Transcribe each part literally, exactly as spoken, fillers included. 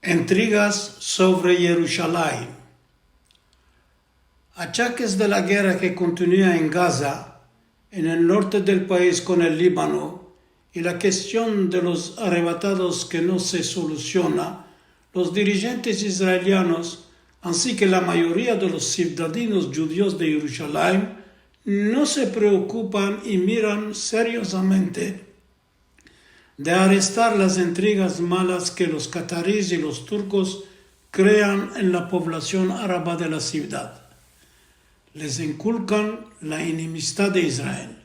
Intrigas sovre Yerushalayim. Achakes de la gerra ke kontinua en Gaza, en el norte del pais kon el Libano, i la kestion de los arrebatados ke no se solusiona, los dirijentes israelianos, ansi ke la mayoria de los sivdadinos djudios de Yerushalayim, no se preokupan i miran seriozamente de arestar las intrigas malas ke los kataris i los turkos krean en la povlasion araba de la sivdad. Les inkulkan la enemistad de Israel,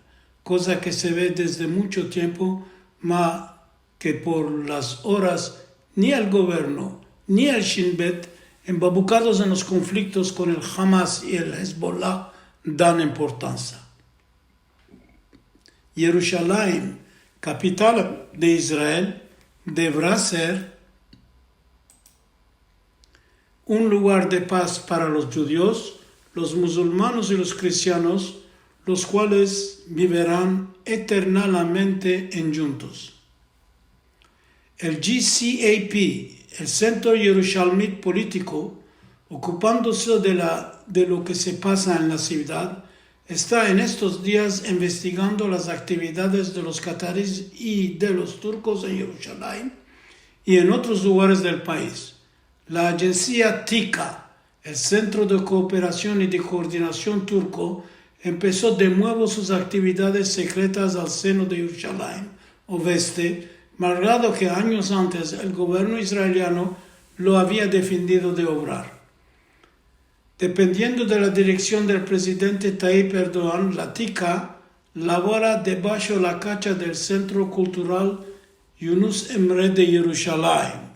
koza ke se ve desde muncho tiempo, ma ke por las oras ni el governo ni el Shin Bet, embabukados en los konfliktos kon el Hamas i el Hezbollah, dan importansa. Yerushalayim, kapital de Israel, devera ser un lugar de pas para los djudios, los muzulmanos i los kristianos, los kuales biveran eternalmente endjuntos. El G C A P, el Sentro Yerushalmit Politiko, okupandose de la, de lo ke se pasa en la sivdad, esta en estos dias investigando las aktividades de los kataris i de los turkos en Yerushalayim i en otros lugares del pais. La ajensia TIKA, el Sentro de Kooperasion i de Koordinasion Turko, empeso de muevo sus aktividades sekretas al seno de Yerushalayim Oveste, malgrado ke anyos antes el governo israeliano lo avia defendido de ovrar. Dependiendo de la direksion del prezidente Tayyip Erdogan, la TIKA lavora debasho la kacha del Sentro Kultural Yunus Emre de Yerushalayim.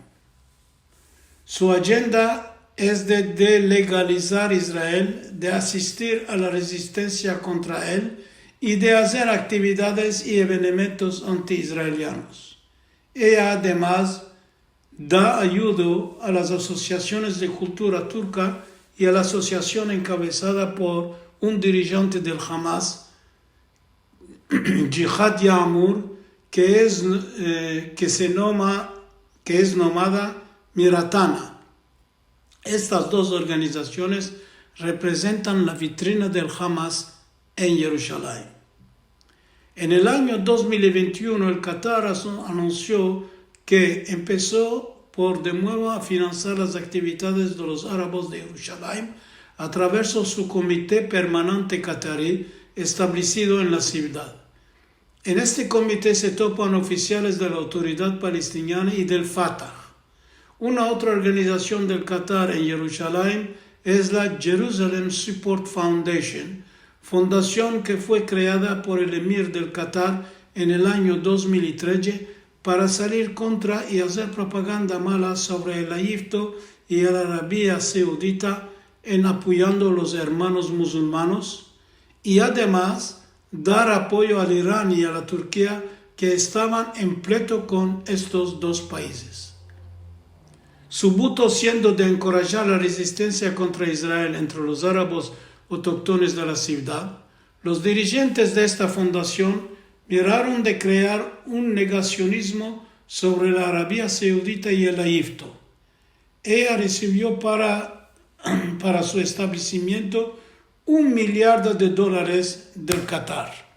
Su ajenda es de delegalizar Israel, de asistir a la rezistensia kontra el i de azer aktividades i evenementos anti-israelianos. Eya ademas da ayudo a las asosiasiones de kultura turka i a la asosiasion enkabesada por un dirijente del Hamas, Jihad Ya'amur, ke es, eh, ke se noma, ke es nomada Miratana. Estas dos organizasiones reprezentan la vitrina del Hamas en Yerushalayim. En el anyo dos mil i vente i uno, el Katar asu-, anunsio ke empeso por de muevo a finansar las aktividades de los arabos de Yerushalayim a traverso su Komite Permanente Katari establesido en la sivdad. En este komite se topan ofisiales de la Autoridad Palestiniana i del Fatah. Una otra organizasion del Katar en Yerushalayim es la Jerusalem Support Foundation, fondasion ke fue kreada por el emir del Katar en el anyo dos mil i treze para salir kontra i azer propaganda mala sovre el Ejipto i el Arabia Saudita en apoyando los ermanos muzulmanos i ademas dar apoyo al Iran i a la Turkia ke estavan en pleito kon estos dos paizes. Su buto siendo de enkorajar la rezistensia kontra Israel entre los arabos autoktones de la sivdad, los dirijentes de esta fondasion miraron de krear un negasionizmo sovre la Arabia Saudita i el Ejipto. Eya resivio para, para su establesimiento un milyarda de dolares del Katar.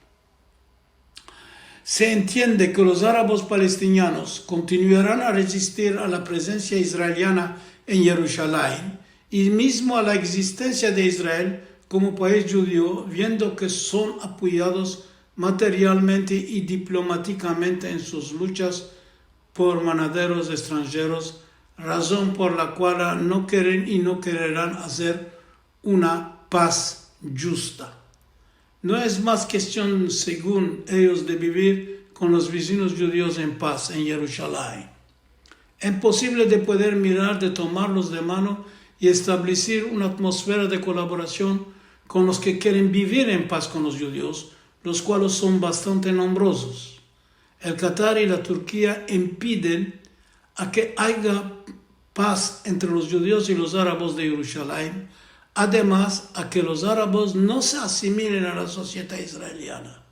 Se entiende ke los arabos palestinianos kontinuaran a rezistir a la prezensia israeliana en Yerushalayim i mizmo a la egzistensia de Israel komo pais djudio, viendo ke son apoyados materialmente i diplomatikamente en sus luchas por manaderos estranjeros, razon por la kuala no keren i no kereran azer una pas djusta. No es mas kestion, segun eyos, de bivir kon los vizinos djudios en pas en Yerushalayim. Imposivle de pueder mirar de tomarlos de mano i establesir una atmosfera de kolaborasion kon los ke keren bivir en pas kon los djudios, los kualos son bastante nombrozos. El Katar i la Turkia impiden a ke aya pas entre los djudios i los arabos de Yerushalayim, ademas a ke los arabos no se asimilen a la sosiedad israeliana.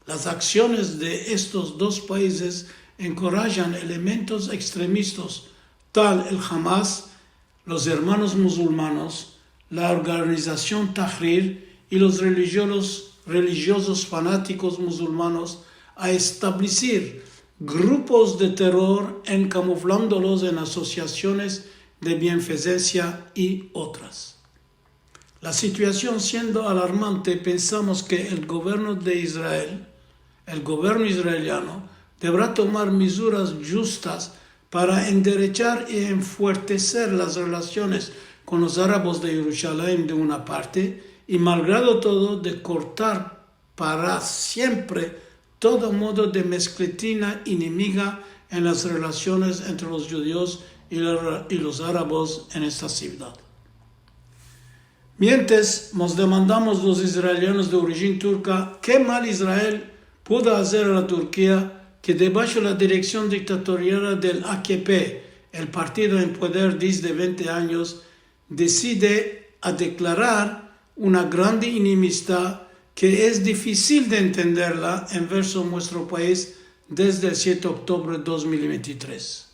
Las aksiones de estos dos paizes enkorajan elementos ekstremistas tal el Hamas, los Ermanos Musulmanos, la organizasion Tahrir i los relijiozos, relijiozos fanatikos musulmanos a establesir grupos de teror en kamuflandolos en asosiasiones de bienfezensia i otras. La situasion siendo alarmante, pensamos ke el governo de Israel, el governo israeliano, devera tomar mezuras djustas para enderechar i enfuerteser las relasiones kon los arabos de Yerushalayim de una parte i, malgrado todo, de kortar para siempre todo modo de meskletina inimiga en las relasiones entre los djudios i la, i los arabos en esta sivdad. Mientes, mos demandamos los israelianos de orijin turka, ke mal Israel pudo azer a la Turkia ke debasho la direksion diktatorial del A K P, el partido en poder desde vente anyos, deside a deklarar una grande inimistad ke es difisil de entenderla en verso muestro pais desde el siete oktubre dos mil ventitres.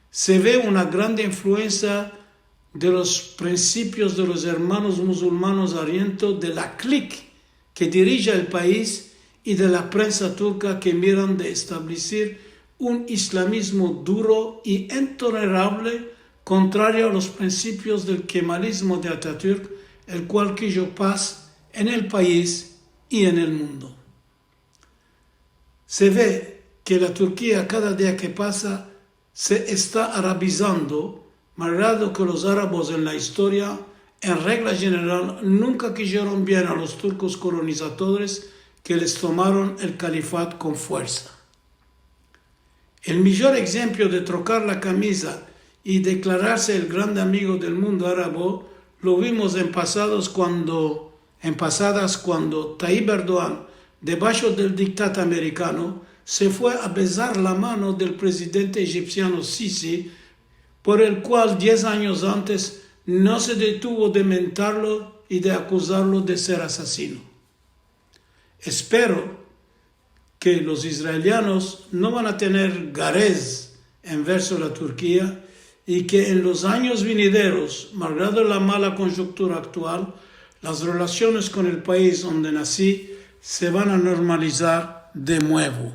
Se ve una grande influensia de los prinsipios de los Ermanos Musulmanos Oriento de la klik ke dirije el pais i de la prensa turka ke miran de establesir un islamizmo duro i intolerable, kontrario a los prinsipios del kemalizmo de Atatürk, el kual kijo paz en el pais i en el mundo. Se ve ke la Turkia, kada dia ke pasa, se esta arabizando, malgrado ke los arabos en la istoria, en regla jeneral, nunka kijeron bien a los turkos kolonizadores ke les tomaron el kalifat kon fuersa. El mijor egzemplo de trokar la kamiza i deklararse el grande amigo del mundo arabo lo vimos en pasados kuando, en pasadas kuando Tayyip Erdogan, debasho del diktat amerikano, se fue a bezar la mano del prezidente ejipsiano Sisi, por el kual diez anyos antes no se detuvo de mentarlo i de akuzarlo de ser asasino. Espero ke los israelianos no van a tener garez en verso la Turkia i ke en los anyos venideros, malgrado la mala konjunktura aktual, las relasiones kon el pais onde nasi se van a normalizar de muevo.